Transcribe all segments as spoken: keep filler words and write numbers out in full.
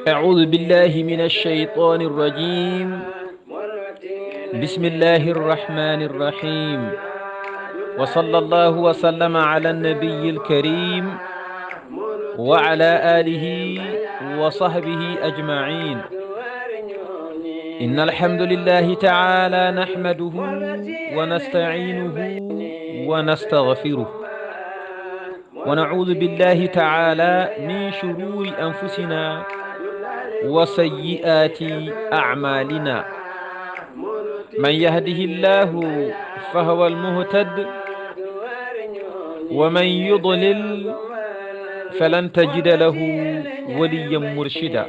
أعوذ بالله من الشيطان الرجيم. بسم الله الرحمن الرحيم. وصلى الله وسلم على النبي الكريم وعلى آله وصحبه أجمعين. إن الحمد لله تعالى نحمده ونستعينه ونستغفره، ونعوذ بالله تعالى من شرور أنفسنا وسيئات أعمالنا. من يهده الله فهو المهتد، ومن يضلل فلن تجد له وليا مرشدا.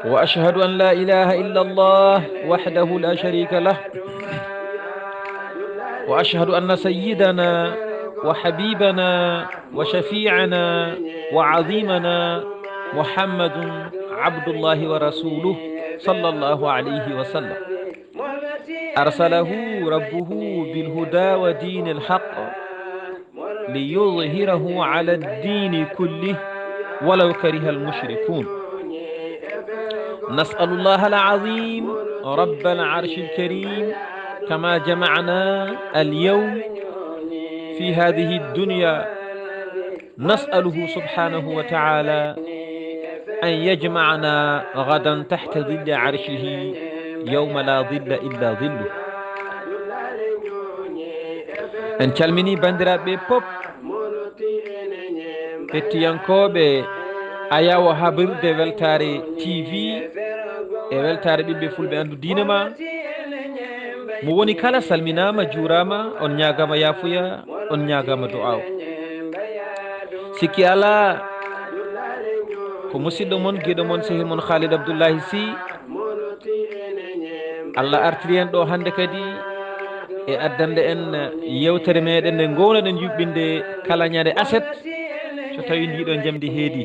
وأشهد أن لا إله إلا الله وحده لا شريك له، وأشهد أن سيدنا وحبيبنا وشفيعنا وعظيمنا محمد عبد الله ورسوله، صلى الله عليه وسلم. أرسله ربه بالهدى ودين الحق ليظهره على الدين كله ولو كره المشركون. نسأل الله العظيم رب العرش الكريم كما جمعنا اليوم في هذه الدنيا، نسأله سبحانه وتعالى أن يجمعنا غدا تحت ظل عرشه يوم لا ظل إلا ظله. En calmini banndiraaɓe pop, hettiyankooɓe Ayawo Haɓirde Weltaare T V e Weltaare Ɓiɓɓe Fulɓe Anndu Diine Ma. Mo woni kala salminaama, juuraama, on ñaagaama yaafuya, on ñaagaama du'aaw. Sikki alaa, ko musidɗo mon, giɗo mon, sehil mon Khalid Abdullahi Sy. Allah artiri en ɗo hannde kadi e addande en yeewtere meɗen nde ngownoɗen yuɓɓinde kala ñande aset, so tawi ndiɗo njamdi heedi.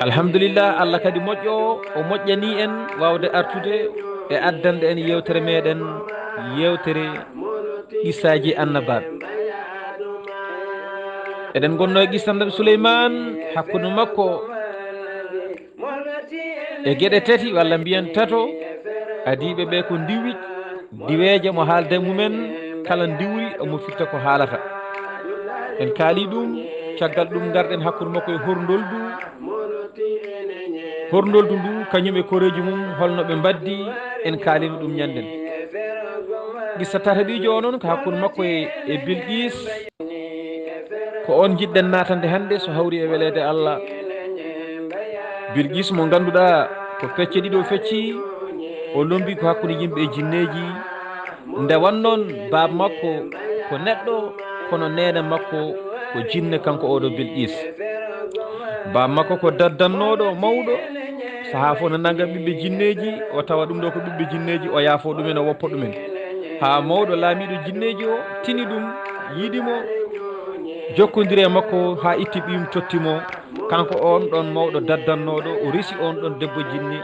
Alhamdulillah, Allah kadi moƴƴo, o moƴƴani en waawde artude e addande en yeewtere meɗen, yeewtere qissaaji annabaaɓe. Eɗen ngonno e qissa Annabi Suleymaan, hakkunde makko e geɗe tati walla mbiyen tato, adiiɓe ɓe ko ndiwi, diweeje mo haalde mumen, kala ndiwri omo firta ko haalata. En kaali ɗum, caggal ɗum ngarɗen hakkunde makko e horndoldu. Horndoldu ndu, kañum e koreeji mum, holno ɓe mbaddi, en kaalino ɗum ñanden. Qissa tataɓiijo o noon ko hakkunde makko e, e Bilqiis. Ko on njiɗɗen naatande hannde, so hawri e weleede Allah. Bilqiis mo ngannduɗaa ko pecce ɗiɗo fecci, o lombi ko hakkunde yimɓe e jinneeji. Nde wannoon baaba makko ko neɗɗo, kono neene makko ko jinne, kanko oɗo Bilqiis. Baaba makko ko daddannooɗo mawɗo, sahaa fof no nannga ɓiɓɓe jinneeji, o tawa ɗum ɗo ko ɓiɓɓe jinneeji, o yaafo ɗumen, o woppa ɗumen. Haa mawɗo laamiiɗo jinneeji o tini ɗum, yiɗi mo, jokkondiri e makko haa itti ɓiyum totti mo. Kanko on ɗon mawɗo daddannooɗo, o resi on ɗon debbo jinni.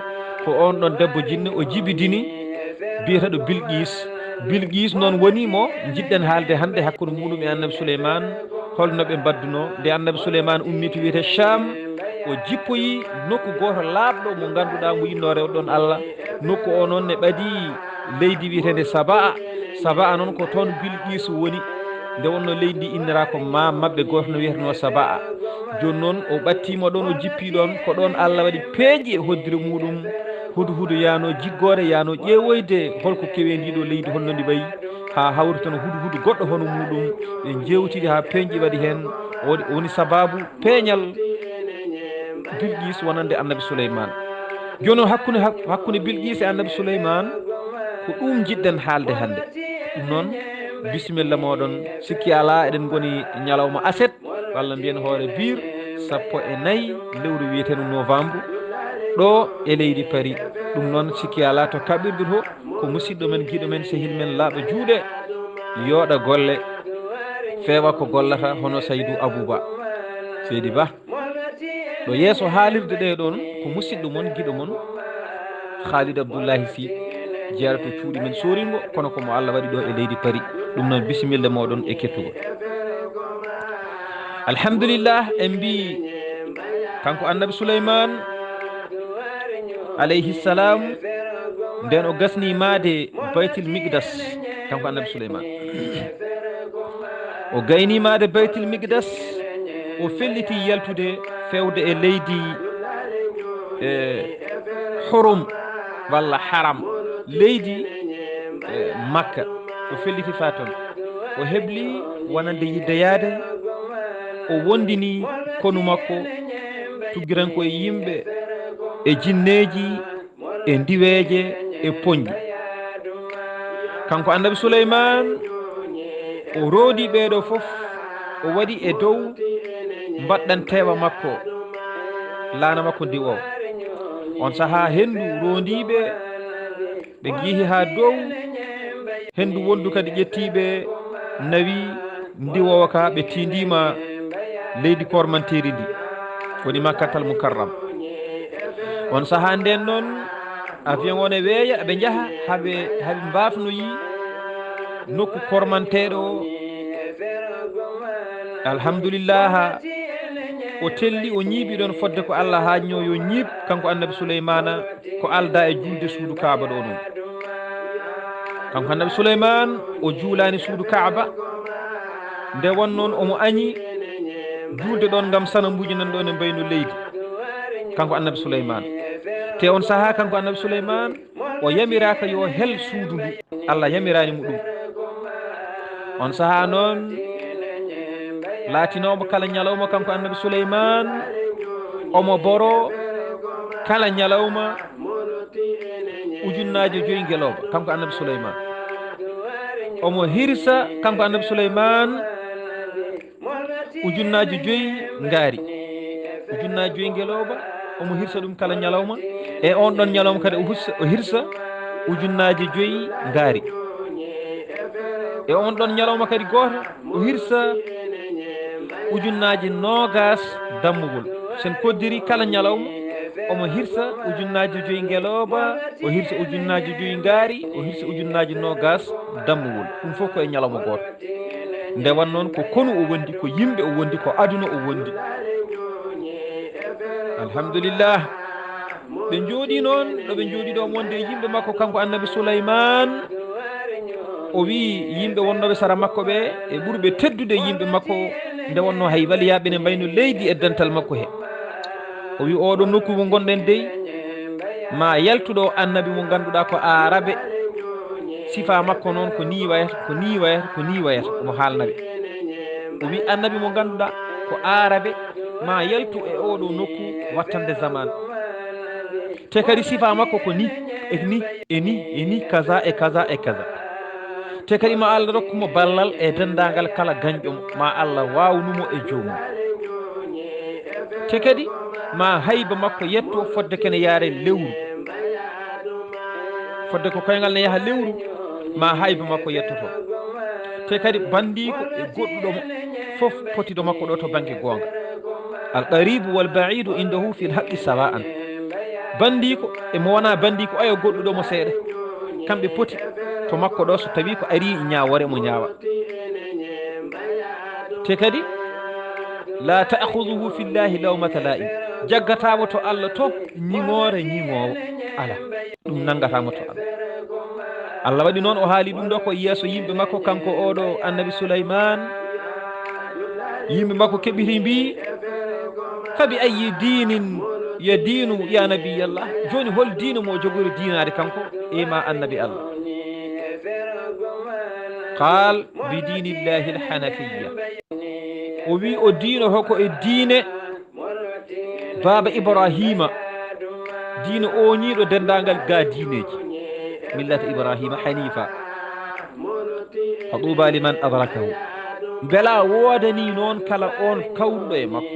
Ko on ɗon debbo jinni o jibidini, biyeteeɗo Bilqiis. Bilqiis noon woni mo njiɗɗen haalde hannde hakkunde muɗum e Annabi Suleymaan, holno ɓe mbaddunoo. Nde Annabi Suleymaan ummii to wiyetee Caam, o jippoyii nokku gooto laaɓɗo mo ngannduɗaa mo yiɗnoo rewde ɗon Allah. Nokku o noon ne ɓadii leydi wiyeteende Saba'a. Saba'a noon ko toon Bilqiisu woni. Nde wonnoo leydi ndi inniraaka ko maam maɓɓe gooto no wiyetenoo Saba'a. Jooni noon o ɓattiima ɗoon, o jippii ɗoon, ko ɗoon Allah waɗi peeje e hoddire muɗum. Hudu hudu yaanoo jiggoore, yaanoo ƴeewoyde holko kewi e ndii ɗoo leydi, holno ndi wayi, haa hawri tan hudu hudu goɗɗo hono muɗum. Ɓe njeewtidi haa peeje waɗi heen, o waɗi, o woni sabaabu peeñal Bilqiis wonande Annabi Suleymaan. Jooni o hakkunde, hak-, hakkunde Bilqiis e Annabi Suleymaan, ko ɗum njiɗɗen haalde hannde. Ɗum noon, bisimilla mooɗon, sikki alaa eɗen ngoni ñalawma aset, walla mbiyen hoore biir, sappo e nayi lewru wiyeteendu novembre, ɗo e leydi Paris. Ɗum noon, sikki alaa to kaɓirɗe to, ko musidɗo men, giɗo men, sehil men, laaɓa juuɗe. yooɗa golle, feewa ko gollata hono Saydu Abuba. Seydi Ba, ɗo yeeso haalirde ɗe ɗon, ko musidɗo mon, giɗo mon, Khalid Abdullahi Sy, jeerato cuuɗi men sooringo, kono ko mo Allah waɗi ɗo e leydi Paris. Ɗum noon, bisimilla mooɗon e kettugol. Alhamdulillah, en mbi kanko Annabi Suleyman, alayhi salam, nden o gasni maade Baytil Miqdas, kanko Annabi Suleyman. O gayni maade Baytil Miqdas, o felliti yaltude fewde e leydi, e, Hurum walla Haram, leydi, e, Makka. O felliti faa ton. O hebli wonande yidde yaade, o wondini konu makko, tuggiranko e yimɓe, e jinneeji, e ndiweeje, e poñƴi. Kanko Annabi Suleyman, o roodi ɓee ɗoo fof, o waɗi e dow mbaɗɗanteewa makko, laana makko ndiwoowa. On sahaa henndu roondii ɓe, ɓe ngiihi haa dow, henndu wonndu kadi ƴettii ɓe, nawi ndiwoowa ka, ɓe tiindiima leydi kormanteeri ndi, woni Makkatal Mukarram. On sahaa nden noon, avion o ne weeya, ɓe njaha, haɓe, haɓe mbaafnoyi nokku kormanteeɗo o. Alhamdulillaha, o telli, o ñiiɓi ɗon fodde ko Allah haajnoo yo ñiiɓ, kanko Annabi Suleymaana, ko aldaa e juulde suudu Kaaba ɗo noon. Kanko Annabi Suleyman, o juulaani suudu Kaaba, nde won noon omo añi juulde ɗon ngam sanambuuji nan ɗon e mbayno leydi. Kanko Annabi Suleyman. Te on sahaa, kanko Annabi Suleyman, o yamiraaka yo hel suudu ndu. Allah yamiraani mo ɗum. On sahaa noon, laatinoomo kala ñalawma, kanko Annabi Suleyman, omo boro kala ñalawma ujunnaaje joyi ngelooba, kanko Annabi Suleyman. Omo hirsa, kanko Annabi Suleyman, ujunnaaje joyi ngaari. Ujunnaaje joyi ngelooba, omo hirsa ɗum kala ñalawma. E on ɗon ñalawma kadi o hirsa, o hirsa ujunnaaje joyi ngaari. E on ɗon ñalawma kadi gooto, o hirsa ujunnaaje noogaas dammugol. Sen koddiri kala ñalawma, omo hirsa ujunnaaje joyi ngelooba, o hirsa ujunnaaje joyi ngaari, o hirsa ujunnaaje noogaas dammugol. Ɗum fof ko e ñalawma gooto. Nde wan noon ko konu o wondi, ko yimɓe o wondi, ko aduna o wondi. Alhamdulillah. Ɓe njooɗii noon, ɗo ɓe njooɗii ɗo wonde e yimɓe makko, kanko Annabi Suleyman. O wi'i yimɓe wonnooɓe sara makko ɓe, e ɓurɓe teddude e yimɓe makko, nde wonnoo hay waliyaaɓe ne mbayno leydi e dental makko he. O wi'i, "Oɗo nokku mo ngonɗen dey, ma yaltu ɗo annabi mo ngannduɗaa ko aarabe, sifa makko noon ko nii wayata, ko nii wayata, ko nii wayata." Omo haalna ɓe. O wi'i, "Annabi mo ngannduɗaa ko aarabe, ma yaltu e oɗo nokku wattande zaman. Te kadi sifa makko ko ni, e ni, e ni, e ni, kaza, e kaza, e kaza. Te kadi ma Allah rokku mo ballal e denndaangal kala gañƴo mo, ma Allah waawnu mo e joomum. Te kadi ma hayba makko yetto fodde kene yaare lewru. Fodde ko koyngal ne yaha lewru, ma hayba makko yettoto. Te kadi bandiiko e goɗɗuɗo mo fof potido makko ɗo to bannge goonga. Al qaribu wal ba'idu indahu fil haqqi sawa'an." Bandiiko e mo wonaa bandiiko, ayo goɗɗuɗo mo seeɗa. Kamɓe poti to makko ɗo, so tawi ko ari ñaawoore mo ñaawa. Te kadi, "La ta'khudhuhu fillahi lawmata la'im." Jaggataamo to Allah to ñiŋoore ñiŋoowo. Ala. Ɗum nanngataamo to Allah. Allah waɗi noon, o haali ɗum ɗo ko yeeso yimɓe makko, kanko oɗo Annabi Suleyman. Yimɓe makko keɓiti mbi, "Fa bi ayyi dinin ya dinu ya nabiyallah?" Jooni hol diina mo jogori diinaade kanko e ma Annabi Allah? Qal, "Bi dinillahi alhanafiyya." O wi o diinoto ko e diine Baaba Ibrahima, diine ooñiiɗo denndaangal gaa diineeji, millata Ibrahima hanifa. Fa tuuba liman adrakahu. Mbela woodanii noon kala oon kawruɗo e makko?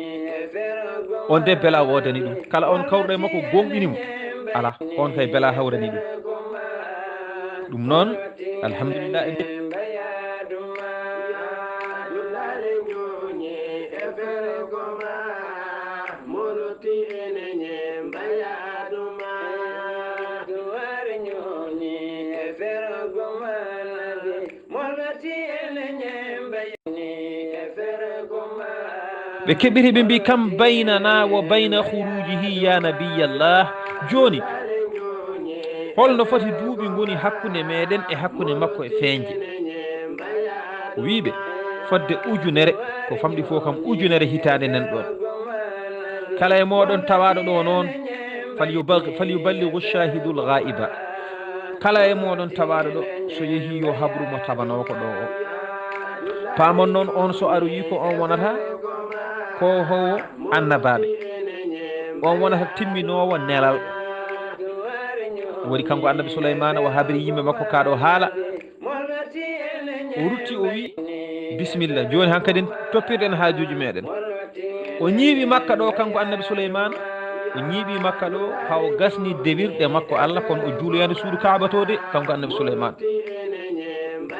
On de mbela woodanii ɗum. Kala oon kawruɗo e makko gomɗini mo. Alaa, oon kay mbela hawranii ɗum. Ɗum noon, alhamdulillah, en Ɓe keɓiri, ɓe mbi: "Kam baynana wa bayna khurujihi ya nabiyallah." Jooni, holno foti duuɓi ngoni hakkunde meɗen e hakkunde makko e feeñde? O wi'i ɓe: "Fodde ujunere, ko famɗi fof kam ujunere hitaande nan ɗon. Kala e mooɗon tawaaɗo ɗo noon, falyubag-, falyuballighu shahidul ghaiba." Kala e mooɗon tawaaɗo ɗo, so yehii, yo habru mo tabanoo ko ɗo o. Paamon noon, on so aroyii, ko on wonata ko howo annabaaɓe. On wonata timminoowo nelal. Woni kanko annabi Suleymaana, o habri yimɓe makko kaa ɗo haala. O rutti, o wi: "Bisimilla, jooni hankadin toppirɗen haajuuji meɗen." O ñiiɓi Makka ɗo, kanko annabi Suleymaan. O ñiiɓi Makka ɗo haa o gasni dewirɗe makko Allah, kono o juuloyaani suudu Kaaba to de, kanko annabi Suleymaan.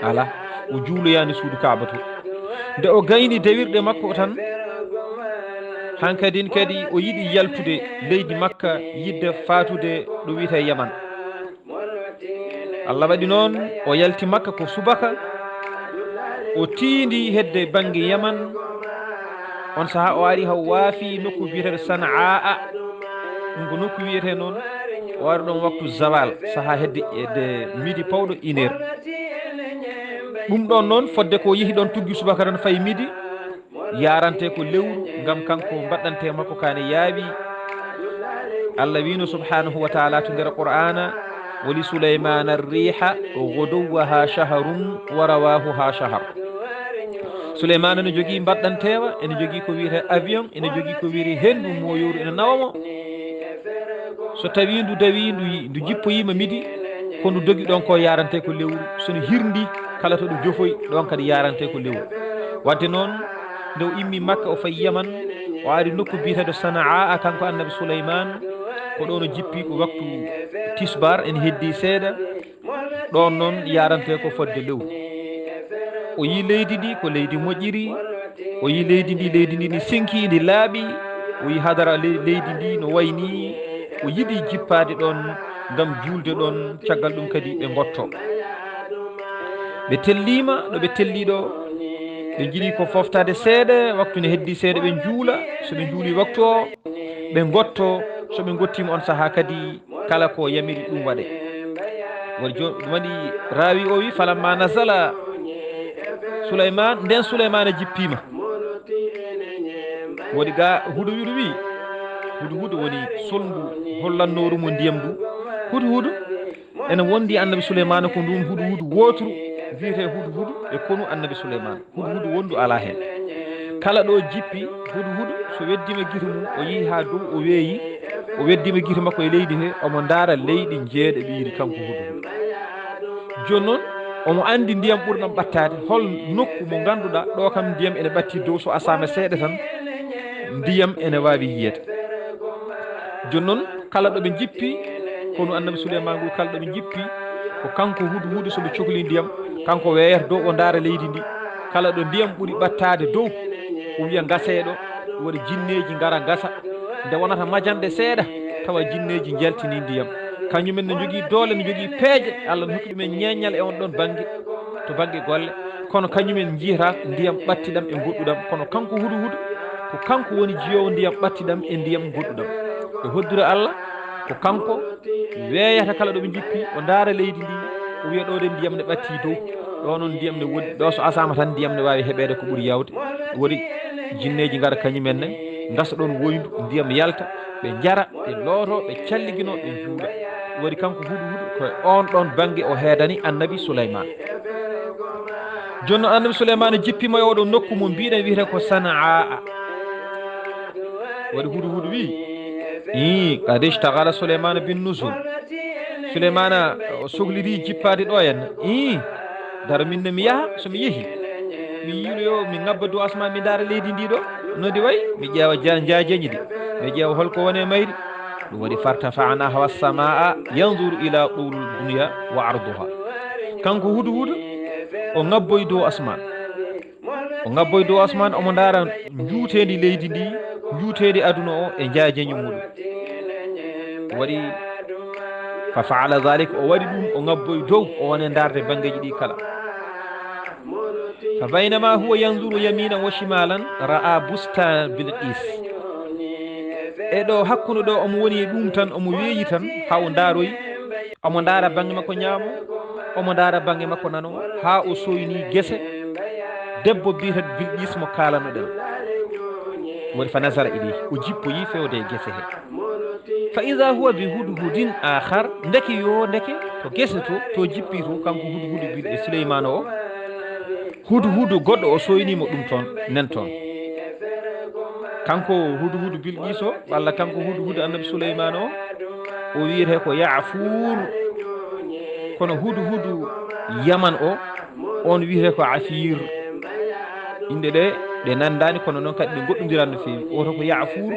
Alaa, o juuloyaani suudu Kaaba to. Nde o gayni dewirɗe makko tan, hankadin kadi o yiɗi yaltude leydi Makka, yiɗde faatude ɗo wiyetee Yaman. Allah waɗi noon, o yalti Makka ko subaka, o tiindi hedde bannge Yaman. On sahaa o ari haa o waafi nokku biyeteeɗo Sanaa. Ɗum ko nokku wiyetee noon, o ari ɗoon waktu zawal, sahaa hedde, hedde midi pawɗo, une heure. Ɗum ɗoon noon, fodde ko yehi ɗoon tuggi subaka tan fayi midi, yaarante ko lewru, ngam kanko mbaɗɗante makko kaane yaawi. Allah wiino subhanahu wa taala to nder Qur'aana: "Wa li Sulaymana ar-riha ghuduwwaha shahrun wa rawahuha shahr." Suleymaana no jogii mbaɗɗanteewa, ene jogii ko wiyetee avion, ene jogii ko wiyetee henndu mooyooru ene nawa mo. So tawii ndu dawii, ndu yi-, ndu jippoyiima midi, ko ndu dogi ɗoon ko yaarante ko lewru. So ndu hirndi, kala to ɗum jofoyi, ɗoon kadi yaarante ko lewru. Wadde noon, nde o immi Makka, o fayi Yaman, o ari nokku biyeteeɗo Sanaa, kanko annabi Suleymaan. Ko ɗoon o jippi, ko waktu tisbaar, ene heddii seeɗa. Ɗoon noon yaarante ko fodde lewru. O yii leydi ndi ko leydi moƴƴiri. O yii leydi ndi, leydi ndi, ndi senki, ndi laaɓi. O yii hadara le-, leydi ndi no wayi nii. O yiɗi jippaade ɗoon ngam juulde ɗoon. Caggal ɗum kadi ɓe ngotto. Ɓe telliima ɗo ɓe tellii ɗo. Ɓe njiɗi ko foftaade seeɗa, waktu ne heddii seeɗa ɓe njuula. So ɓe njuulii waktu o, ɓe ngotto. So ɓe ngottiima on sahaa kadi, kala ko yamiri ɗum waɗe. Woni jooni ɗum waɗi raawi o wi: "Falamma nazala Suleymaan", nden Suleymaana jippiima. Woni ga hudu hudu wi, hudu hudu woni solndu hollannooru mo ndiyam ndu. Hudu hudu ene wondi annabi Suleymaana ko ndun hudu hudu wooturu wiyetee hudu hudu e konu annabi Suleymaana. Hudu hudu wondu alaa heen. Kala ɗo jippi hudu hudu, so weddima gite mum, o yehi haa dow, o weeyi, o weddima gite makko e leydi he, omo ndaara leyɗi jeeɗaɓiiri kanko hudu hudu. Jooni noon, omo anndi ndiyam ɓurɗam ɓattaade, hol nokku mo ngannduɗaa ɗo kam ndiyam ene ɓatti dow, so asaama seeɗa tan, ndiyam ene waawi yiyeede. Jooni noon, kala ɗo ɓe njippi, konu annabi Suleymaan ngu, kala ɗo ɓe njippi, ko kanko hudu hudu, so ɓe cokli ndiyam, kanko weeyata dow, o ndaara leydi ndi. Kala ɗo ndiyam ɓuri ɓattaade dow, o wiya: "Ngasee ɗo." Woni jinneeji ngara ngasa. Nde wonata majanɗe seeɗa, tawa jinneeji njaltini ndiyam. Kañumen no njogii doole, no njogii peeje. Allah no hokki ɗumen ñeeñal e on ɗon bannge, to bannge golle. Kono kañumen njiyata ndiyam ɓattiɗam e goɗɗuɗam. Kono kanko hudu hudu, ko kanko woni jiyoowo ndiyam ɓattiɗam e ndiyam goɗɗuɗam. E hoddira Allah, ko kanko weeyata kala ɗo ɓe njippi, o ndaara leydi ndi, o wiya: "Ɗo de ndiyam ne ɓatti dow, ɗo noon ndiyam ne woɗɗi, ɗo so asaama tan ndiyam ne waawi heɓeede ko ɓuri yaawde." Woni jinneeji ngara kañumen ne, ngasa ɗoon woyndu, ndiyam yalta, ɓe njara, ɓe looto, ɓe calligino, ɓe njuula. Woni kanko hudu hudu, ko e oon ɗoon bannge o heedani annabi Suleymaan. Jooni noon annabi Suleymaan jippiima e oo ɗoo nokku mo mbiɗen wiyetee ko Sanaa. Woni hudu hudu wi: "Ii, qad ishtaghala Suleymaanu bin nuzul." Suleymaana o sohliri jippaade ɗo en. Ii, daro min ne mi yaha, so mi yehi, mi yiiloyo, mi ngabba dow asmaa, mi ndaara leydi ndi ɗo no ndi wayi, mi ƴeewa ja-, njaajeeji ɗi, mi ƴeewa hol ko woni e mayri. Ɗum waɗi: "Fartafa'a nahwa samaa yanzuru ila tuuli dunya wa arduha." Kanko hudu hudu, o ngabboyi dow asmaan. O ngabboyi dow asmaan, omo ndaara njuuteendi leydi ndi, njuuteendi aduna o e njaajeeji muuɗum. Waɗi Fa faala dalik, o waɗi ɗum, o ŋabboyi dow, o woni e ndaarde banngeeji ɗi kala. Fa baynama huwa yanzuru yaminan wa shimalan, ra'a bustan Bilqis. E ɗo hakkunde ɗo omo woni e ɗum tan, omo weeyi tan, haa o ndaaroyi. Omo ndaara bannge makko ñaamo, omo ndaara bannge makko nano, haa o sooyni gese debbo biyeteeɗo Bilqis mo kaalanoɗen. Woni fa nazara ilayhi, o jippoyi fewde e gese he. Fa iza huwa bi hudhudin akhar, ndeke yo ndeke to gese to, to jippi to, kanko hudhudu bil e Suleymaana o. Hudhudu goɗɗo o sooyni mo ɗum toon, nen toon. Kanko hudhudu Bilqis o, walla kanko hudhudu annabi Suleymaana o, o wiyetee ko Yaafuur. Kono hudhudu Yaman o, on wiyetee ko Afiir. Inɗe ɗe, ɗe nanndaani, kono noon kadi ɗe ngoɗɗondiran no feewi. Oto ko Yaafuur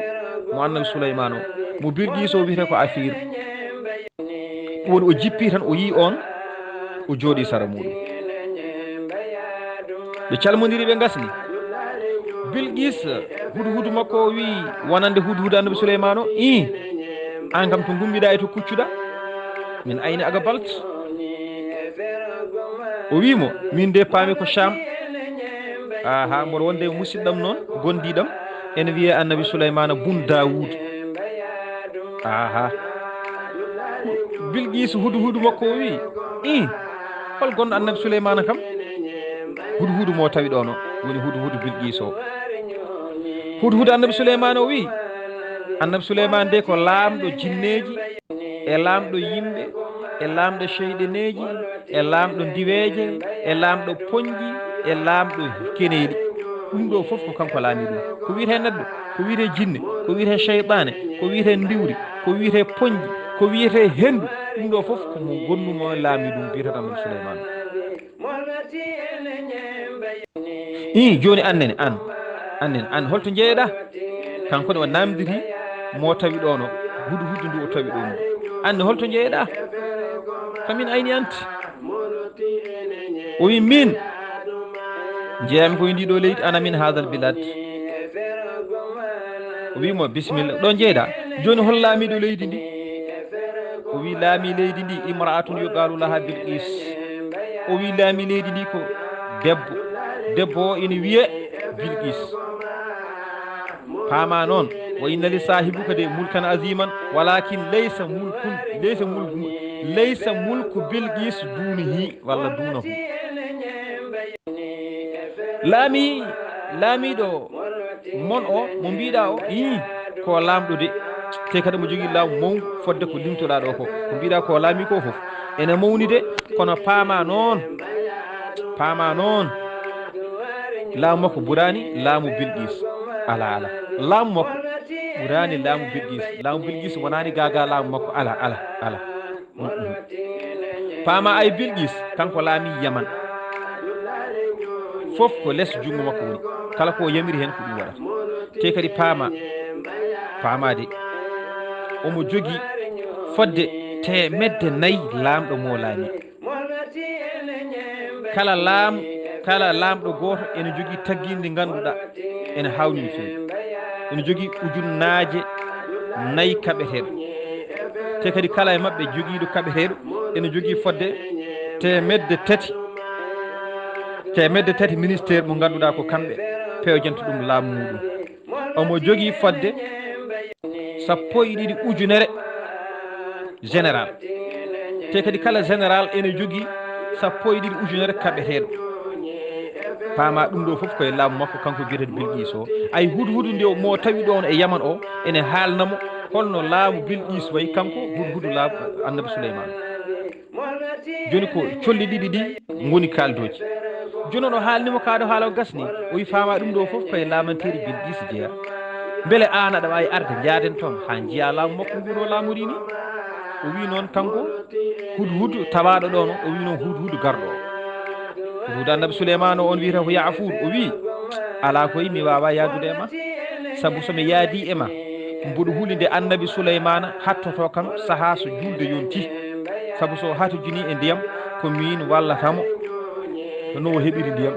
mo annabi Suleymaana o, mo Bilqis o wiyetee ko Afiir. Ɗum woni o jippi tan, o yii on, o jooɗi sara muuɗum. Ɓe calmondiri, ɓe ngasni. Bilqis, hudhudu makko o wii, wonande hudhudu annabi Suleymaana o, ii, aan kam to ngummiɗaa e to kuccuɗaa? Min ayni aqbalta? O wii mo, min de paami ko Sham. Aha, mboɗo wonde e musidɗam noon, gondiiɗam, ene wiyee annabi Suleymaana bun Daawuud. Aha. Bilqis hudhudu makko o wii, ii, hol gonɗo annabi Suleymaana kam? Hudhudu mo tawi ɗoon o, woni hudhudu Bilqis o. Hudhudu annabi Suleymaana o wii, annabi Suleymaana de ko laamɗo jinneeji, e laamɗo yimɓe, e laamɗo seyɗaneeji, e laamɗo ndiweeje, e laamɗo poñji, e laamɗo keneeli. Ɗum ɗo fof ko kanko laami ɗum. Ko wiyetee neɗɗo, ko wiyetee jinne, ko wiyetee seyɗaane, ko wiyetee ndiwri, ko wiyetee poñji, ko wiyetee henndu, ɗum ɗo fof ko mo gonnumo laami ɗum, biyeteeɗo Annabi Suleymaan. Ii, jooni aan nene, aan, aan nene, aan holto njeyeɗaa? Kanko ne o naamndiri mo tawi ɗoon o, hudhudu ndu o tawi ɗoon o. Aan ne holto njeyeɗaa? Fa min ayni anti? O wi, min njeeyami ko e ndii ɗoo leydi, ana min haadal bilad. O wi mo, bisimilla, ɗo njeyeɗaa? Jooni hol laamiiɗo leydi ndi? O wi, laamii leydi ndi, imra'atun yuqaalu laha Bilqis. O wi, laamii leydi ndi ko debbo. Debbo o ene wiyee Bilqis. Paama noon, wa inna li saahibuka de mulkan aziman, walakin laysa mulkun, laysa mulku, laysa mulku Bilqis dunihi walla dunahu. Laami, laamiiɗo mon o, mo mbiɗa o, ii, ko laamɗo de. Te kadi mo jogii laamu mawngu fodde ko limtoɗaa ɗo ko. Ko mbiɗa ko laami ko fof ene mawni de, kono paama noon, paama noon, laamu makko ɓuraani laamu Bilqis. Ala, ala. Laamu makko ɓuraani laamu Bilqis. Laamu Bilqis wonaani gaagaa laamu makko. Ala, ala, ala. Mm, mm. Paama ay Bilqis, kanko laami Yaman. Fof ko les junngo makko woni. Kala ko o yamiri heen ko ɗum waɗata. Te kadi paama, paama de, omo jogii fodde teemedde nayi laamɗo mo laami. Kala laam-, kala laamɗo gooto ene jogii taggiindi ndi ngannduɗaa ene haawni no feewi. Ene jogii ujunnaaje nayi kaɓeteeɗo. Te kadi kala e maɓɓe jogiiɗo kaɓeteeɗo ene jogii fodde teemedde tati, teemedde tati ministeer mo ngannduɗaa ko kamɓe pewjanta ɗum laamu muɗum. Omo jogii fodde sappo e ɗiɗi ujunere général. Te kadi kala général ene jogii sappo e ɗiɗi ujunere kaɓeteeɗo. Paama ɗum ɗo fof ko e laamu makko, kanko biyeteeɗo Bilqis o. Ay hudhudu nde mo tawi ɗoon e Yaman o, ene haalna mo holno laamu Bilqis wayi, kanko hudhudu laamu Annabi Suleymaan. Jooni ko colli ɗiɗi ɗi ngoni kaaldooji. Jooni oɗo haalni mo kaa ɗo haala o gasni, o wi, faama ɗum ɗo fof ko e laamanteeri Bilqis jeyaa. Mbele aan aɗa waawi arde njaaden toon haa njiyaa laamu makko ngu no laamori ni? O wi noon kanko hudhudu tawaaɗo ɗoon o, o wi noon hudhudu garɗo o. Hudhudu Annabi Suleymaana o, on wiyetee ko Yaafuur, o wi, alaa koy, mi waawaa yahdude e ma. Sabu so mi yahdii e ma, mboɗo huli nde Annabi Suleymaana hattotoo kam sahaa so juulde yontii. Sabu so o hatojinii e ndiyam, ko miin wallata mo no o heɓiri ndiyam.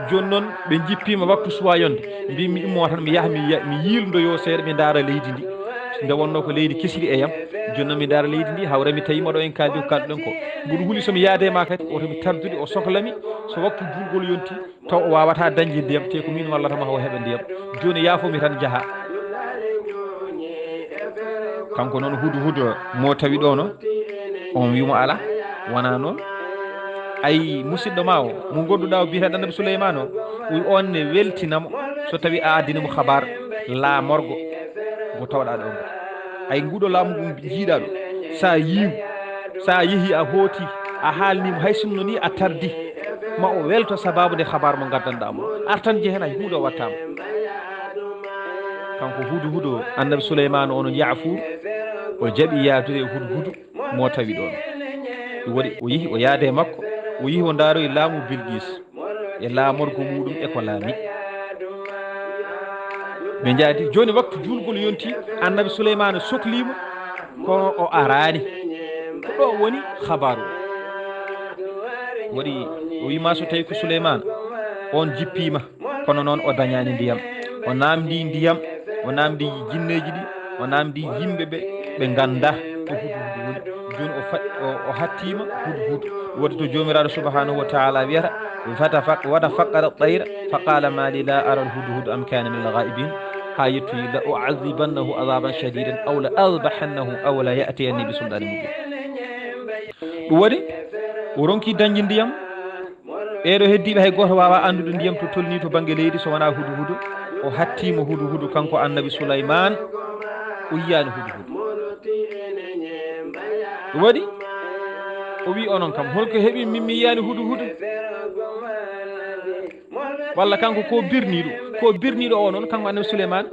Jooni noon, ɓe njippiima waktu suwaa yonde, mbiimi mi immoo tan, mi yaha, mi ya-, mi yiilndoyoo seeɗa, mi ndaara leydi ndi. Nde wonnoo ko leydi kesiri e yam, jooni noon mi ndaara leydi ndi, hawra mi tawi mo ɗo en kaaldi ko kaalduɗen ko. Mboɗo huli so mi yaade e ma kadi, woto mi tardude, o sohlami, so waktu juulgol yonti, taw o waawata dañde ndiyam, te ko min wallata ma o heɓa ndiyam. Jooni yaafo mi tan jaha. Kanko noon Hudhud mo tawi ɗo no, on wi mo ala, wona noon. Ay musidɗo ma o, mo gonduɗa o biyata Annabi Suleymaan o, wi on ne weltinamo so tawi a addini mo habar laamorgo ngo tawɗa ɗo ngo. Ay nguɗo laamu ngu jiiɗa ɗo, sa yiw, sa yehi a hooti, a haalnimo hay sinno ni a tardi, ma o welto sababu nde habar mo gaddanɗa mo. Artan jehen hay huunde o wattama. Kanko Hudhud o, Annabi Suleymaan o, onon Yaafuur, o jaɓi yaadude e Hudhud mo tawi ɗon. Ɗum waɗi o yehi o yaade e makko, o yehi o ndaaroyi laamu Bilqis e laamorgo muɗum e ko laami. Ɓe njaadi, jooni waktu juulgol yonti, Annabi Suleymaan soklimo, kono o araani. Ko ɗo woni habaru o. Waɗi o wima so tawi ko Suleymaan, on jippima, kono noon o dañaani ndiyam. O naamndi ndiyam, o naamndi jinneeji ɗi, o naamndi yimɓe ɓe, ɓe ngannda ko Hudhud woni. Jooni o fa-, o, o hattiima Hudhud. Waɗi to Joomiraaɗo subhanahu wa taala wiyata, "Fatafa-, wa tafaqqada at-tayra, fa qala ma li la ara al-hudhud am kana min al-ghaibin." Haa yettoyi, "La u'azzibannahu azaban shadidan aw la azbahannahu aw la ya'tiyanni bi sultanin mubin." Ɗum waɗi o ronki dañde ndiyam. Ɓeeɗo heddiiɓe hay gooto waawaa anndude ndiyam to tolnii to bannge leydi so wonaa Hudhud. O hattiima Hudhud kanko Annabi Sulaymaan, o yiyaani Hudhud. Ɗum waɗi o wii, "Onon kam, holko heɓi min mi yiyaani Hudhud?" Walla kanko ko birniiɗo, ko birniiɗo o noon, kanko Annabi Sulaymaan,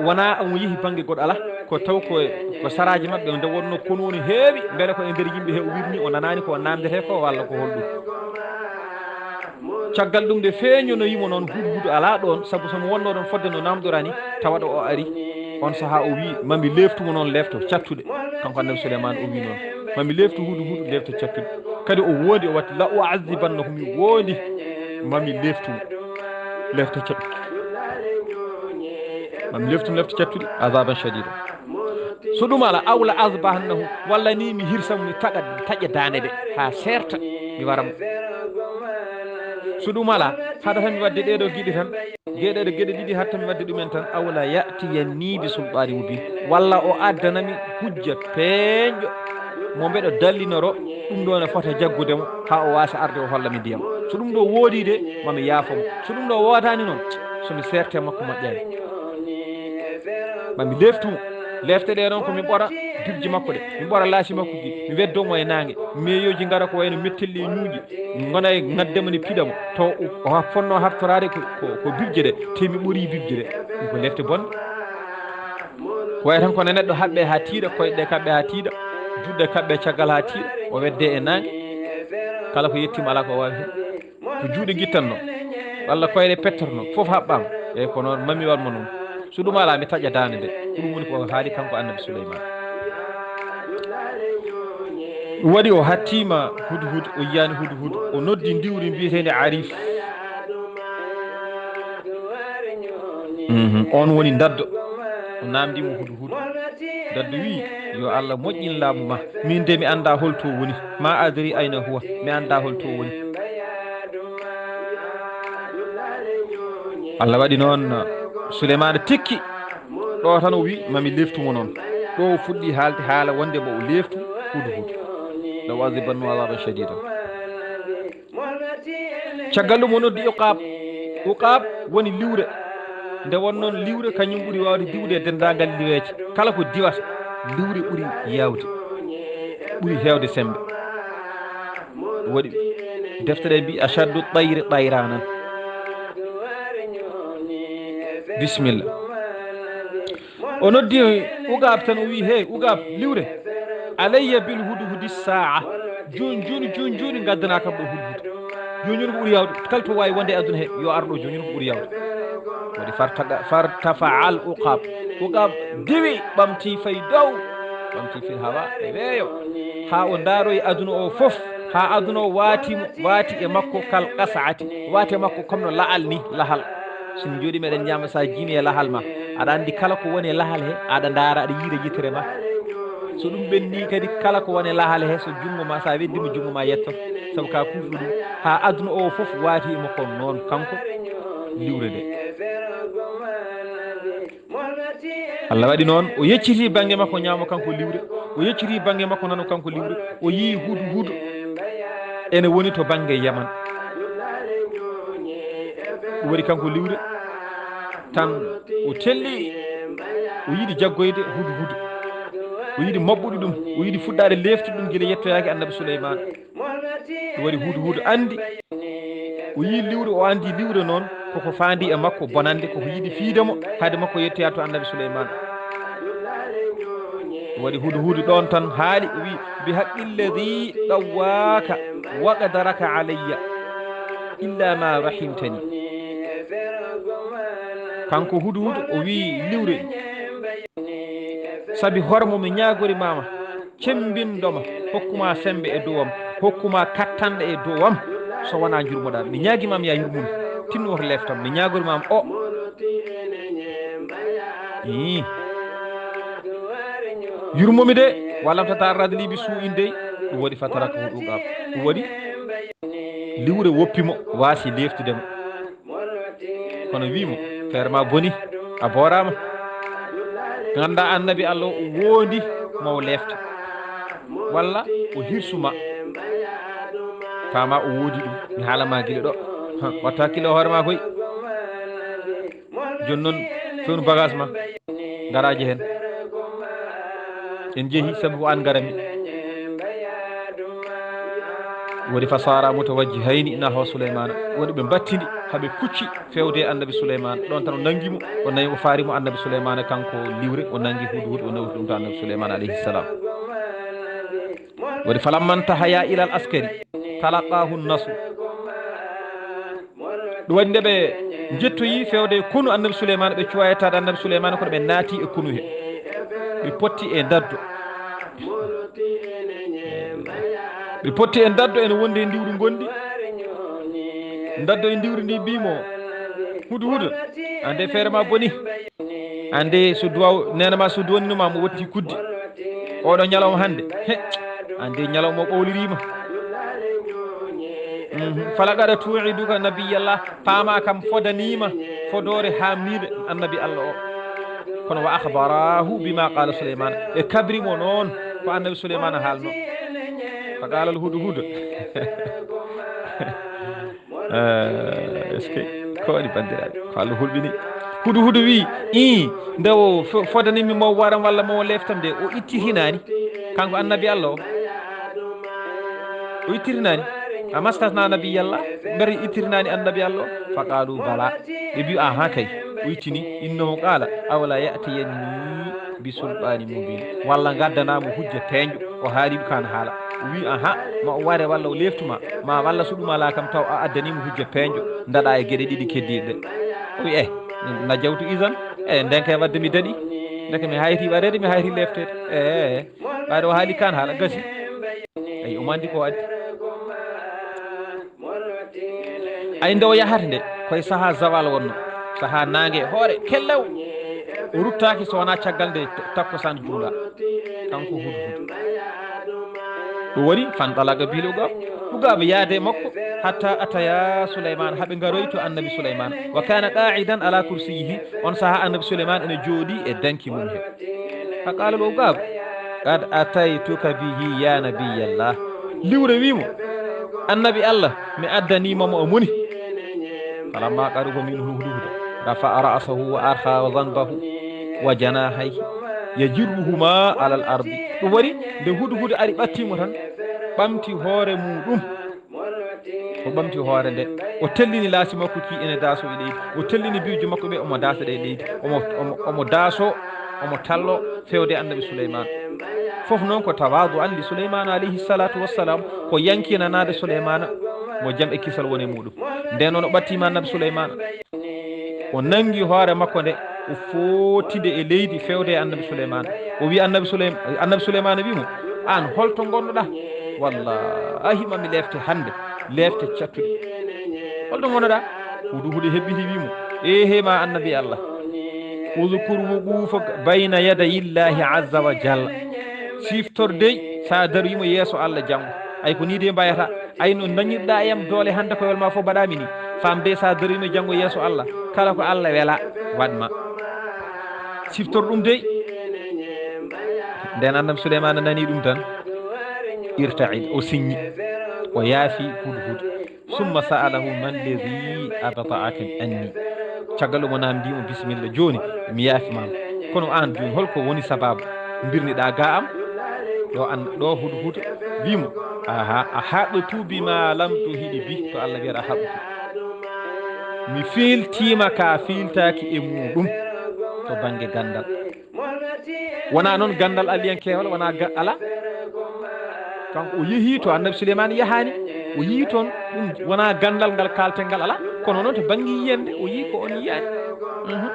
wonaa omo yehi bannge goɗɗo alaa, ko taw ko, ko saraaji maɓɓe nde wonnoo konu woni heewi, mbele ko e nder yimɓe he o wirnii, o nanaani ko o naamndetee ko, walla ko holɗum. Caggal ɗum nde feeñonoyimo noon Hudhud alaa ɗoon, sabu so mo wonnoo ɗoon fodde no naamndorani, tawa ɗo o ari, on sahaa o wii, "Ma mi leeftu mo noon leefto cattuɗe." Kanko Annabi Sulaymaan o wii noon, "Ma mi leeftu Hudhud leefto cattuɗe." Kadi o woodi, o watti, "La u'azzibannahu, mi woodi, ma mi leeftu mo leefto cattuɗe. Ma mi leeftu mo leefto cattuɗe, azaban shadida." So ɗum alaa, "Aw la azbahannahu," walla ni mi hirsa mo, mi taƴa, taƴa daande nde haa seerta, mi wara mo. So ɗum alaa, haɗata mi waɗde ɗeeɗoo geɗe tan, geɗe, geɗe ɗiɗi hatta mi waɗde ɗumen tan, "Aw la ya'tiyanni bi sultanin mubin," walla o addanami hujja peeñɗo mo mbeɗo dallinoro ɗum ɗo ne fota jaggude mo haa o waasa arde o holla mi ndiyam. So ɗum ɗo woodi de, ma mi yaafo mo. So ɗum ɗo woodaani noon, so mi seerte makko moƴƴaani. Ma mi leeftu mo. Leefte ɗe noon ko mi ɓora bibje makko ɗe, mi ɓora laasi makko ɗi, mi weddo mo e naange, meeyooji ngara ko wayno mettelli e ñuuƴi, ngona e ŋadde mo ne piɗa mo, to o ha-, fonnoo haɓtoraade ko, ko, ko bibje ɗe, te mi ɓorii bibje ɗe. Ɗum ko leefte bonɗe. Ko wayi tan kono neɗɗo haɓɓe haa tiiɗa, koyɗe ɗe kaɓɓe haa tiiɗa, juuɗe kaɓɓe caggal haa tiiɗa, o wedde e naange. Kala ko yettiima alaa ko o waawi heen. Ko juuɗe ngittanno, walla koyɗe pettorno, fof haɓɓaama. Eeyi, ko noon, ma mi waɗ mo noon. So ɗum alaa, mi taƴa daande nde. Ko ɗum woni ko haali kanko Annabi Suleymaan. Ɗum waɗi o hattiima Hudhud, o yiyaani Hudhud, o noddi ndiwri mbiyeteendi Arif. Mhm. On woni ndaddo. O naamndi mo Hudhud. Ndaddo wii, "Yo Allah moƴƴin laamu ma. Min de mi anndaa hol to woni. Ma adri ayna huwa. Mi anndaa hol to woni." Allah waɗi noon, Suleymaana tikki. Ɗo tan o wii, "Ma mi leeftu mo noon." Ɗo o fuɗɗi haalde haala wonde mo o leeftu Hudhud. "La u'azzibannahu azaban shadidan." Caggal ɗum o noddi Uqaab. Uqaab woni liwre. Nde won noon liwre, kañum ɓuri waawde diwde e denndaangal liweeje. Kala ko diwata, liwre ɓuri yaawde, ɓuri heewde semmbe. Waɗi defte ɗe mbi ashaddu tayri tayranan. Bisimilla. O noddi Uqaab tan, o wii, "Hey, Uqaab, liwre, alayya bil hudhudi saa. Jooni, jooni, jooni, jooni, ngaddanaa kam ɗo hudhud. Jooni, jooni ko ɓuri yaawde. Kala to waawi wonde e aduna he, yo ar ɗo, jooni, jooni ko ɓuri yaawde." Waɗi fartaga-, fartafa al Uqaab. Uqaab diwi, ɓamti fay dow, ɓamti fil hawa e weeyo. Haa o ndaaroyi aduna o fof, haa aduna o waati mo, waati e makko kal qas'ati, waati e makko comme no la'al ni, lahal. So min njooɗii meɗen ñaama, so a jiimi e lahal ma, Aɗa anndi kala ko woni e lahal he, aɗa ndaara, aɗa yiida yitere ma. So ɗum ɓenni kadi, kala ko woni e lahal he, so junngo ma, so a weddii mo, junngo ma yetto. Sabu ka kuufɗo ɗum, haa aduna o fof waati e makko noon, kanko liwre nde. Allah waɗi noon, o yeccitii bannge makko ñaamo, kanko liwre, o yeccitii bannge makko nano, kanko liwre, o yii hudu hudu ene woni to bannge Yaman. Ɗum waɗi kanko liwre tan, o telli, o yiɗi jaggoyde hudu hudu, o yiɗi maɓɓude ɗum, o yiɗi fuɗɗaade leeftude ɗum gila yettoyaaki annabi Suleymaana. Ɗum waɗi hudu hudu anndi, o yii liwre, o anndi liwre noon koko faandi e makko bonande, koko yiɗi fiyde mo, hade makko yettoya to annabi Suleymaana. Ɗum waɗi hudu hudu ɗoon tan haali, o wii: "Bi haqqi lladi ɗawwaaka wa qadaraka alayya, illa ma rahimtani." Kanko hudu hudu o wii liwre, sabi hormo mi ñaagori mama, cemmbinɗo ma, hokku ma semmbe e dow am, hokku ma kattanɗe e dow am, so wonaa njurmoɗaa. Mi ñaagi ma, mi yaa yurmumi, tinno woto leeftam, mi ñaagori ma o. Ii. Yurmumi de, walam tatarrad li bi suu'in dey, ɗum waɗi fataraka hudu ɗum. Ɗum waɗi liwre woppi mo, waasi leeftude mo. Kono wii mo, feere ma boni, a booraama. Ngannda annabi Allah o woodi mo o leefta. Walla o hirsu ma. Fama o woodi ɗum, mi haala ma gila ɗo. Ha, wattu hakkille hoore ma koy. Jooni noon, fewnu bagage ma, ngaraaji heen. En njehi sabu ko aan ngarami. Woni fa saara mutawajjihayni nahwa Suleymaana. Woni ɓe mbattidi, haa ɓe kucci fewde e annabi Suleymaana. Ɗoon tan o nanngi mo, o nayi, o faari mo annabi Suleymaana, kanko liwre, o nanngi hudu hudu, o nawti ɗum to annabi Suleymaana alayhi salam. Woni falamma ntahaya ilal askari, talaqahu nnasu. Ɗum waɗi nde ɓe njettoyi fewde e konu annabi Suleymaana, ɓe cuwa yettaade annabi Suleymaana, kono ɓe naati e konu he. Ɓe potti e ndaddo. Ɓe potti e ndaddo ene wondi e ndiwri ngondi. Ndaddo e ndiwri ndi mbii mo, "Hudu hudu, ande feere ma boni. Ande so duwaw, neene ma so duwanino ma mo wotti kuddi. Oɗo ñalawma hannde, he, ande ñalawma o ɓowliriima." Mhm. Falaqad tu'iduka nabiyallah, paama kam fodaniima fodoore haamniinde annabi Allah o. Kono wa akhbarahu bima qala Suleyman, ɓe kabri mo noon ko annabi Suleymaana haalno. Fa qala al hudu hudu. Eh, est-ce que ko waɗi banndiraaɓe? Ko Allah hulɓini. Hudu hudu wi, "Ii, nde o fo-, fodanimmi mo waran walla mo leeftam de, o ittirinaani. Kanko annabi Allah o. O ittirinaani. A mastasna nabiyallah, mbere ittirinaani annabi Allah o?" Fa qalu bala. Ɓe mbi, "Aha kay, o ittini. Innahu qala, awala ya'tiyanni bi sulɓaani mubin." Walla ngaddanaamo hujja peeñɗo. O haali ɗum kaan haala. O wi, "Aha, ma o ware walla o leeftuma, ma walla so ɗum alaa kam taw a addaniimo hujja peeñɗo, ndaɗa e geɗe ɗiɗi keddiiɗe ɗe." O wi, "Eh, najawtu isan, eh, nden kay wadde mi daɗi. Ndeke mi hayti wareede, mi hayti leefteede. Eh, ɓayde o haali kaan haala, gasi." Eyi, omo anndi ko addi. Ay, nde o yahata nde, koye sahaa zawal wonno, sahaa naange hoore kellew. O ruttaaki so wonaa caggal nde t-, takkusaan juula. Kanko hudu hudu. Ɗum woni, fantalaga bil ugab. Ugab yaade makko, hatta ataya Suleyman, haa ɓe ngaroyi to annabi Suleyman. Wa kana qa'idan ala kursiyihi, on sahaa annabi Suleyman ene jooɗi e danki mum he. Fa qala al ugab, qad ataytuka bihi ya nabiyallah. Liwre wi mo, "Annabi Allah, mi addaniima mo o moni." Falamma qaruba minhu hudhuda, rafa'a ra'sahu wa arkha dhanbahu wa janahayhi yajurruhuma ala al-ardi. Ɗum wari nde hudhuda ari ɓattii mo tan, ɓamti hoore muuɗum. O ɓamti hoore nde, o tellini laasi makko ki ene daaso e leydi, o tellini biwji makko ɓe omo daasa ɗe e leydi, omo, omo, omo daaso, omo tallo fewde annabi Suleyman. Fof noon ko tawaadu an li Suleyman alayhi salatu wassalam, ko yankinanaade Suleyman mo jam e kisal woni muɗum. Nden noon o ɓattima annabi Suleyman, o nangi hoore makko nde, o footi nde e leydi fewde e annabi Suleyman. O wi annabi Suleyman, annabi Suleyman wi mo, "Aan holto ngonnoɗa? Wallahi mami leefte hannde, leefte cattuɗe. Holto ngonnoɗa?" Hudu hudu hebbiti wi mo, "Ehe ma annabi Allah." Udkur wuquufaka bayna yadayi Llaahi azza wa jalla. Siftor dey, so a dariima yeeso Allah janngo. Ay, ko nii de mbayata. Ay, no dañirɗa e am doole hannde koyol ma fof mbaɗami ni. Faam dey, so a dariima janngo yeeso Allah, kala ko Allah wela, waɗ ma. Siftor ɗum dey. Nden Annabi Suleymaana nani ɗum tan. Irta'id, o siññi. O yaafi Hudhud. Summa sa'alahu man ladhi abta'aka anni. Caggal ɗum o namndi mo, "Bisimilla, jooni mi yaafi ma. Kono aan jooni, holko woni sabaabu mbirniɗaa ga am?" Ɗo an, ɗo Hudhud wi mo, "Aha, ahabtu bima lam tuhidi bi." To Allah wiyata ahabtu. Mi fiiltiima ka fiiltaaki e muuɗum to bannge ganndal. Wonaa noon ganndal aliyankeewal, wonaa ga-, alaa. Kanko o yehii to Annabi Suleymaani yahaani, o yii toon ɗum wonaa ganndal ngal kaalten ngal alaa, kono noon to bannge yiyannde o yii ko on yiyaani. Mhm.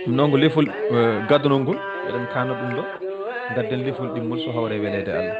Ɗum noon ko lefol, eh, gaddanol ngol, eɗen kaana ɗum ɗo, ngadden lefol ɗimmol so hawre weleede Allah.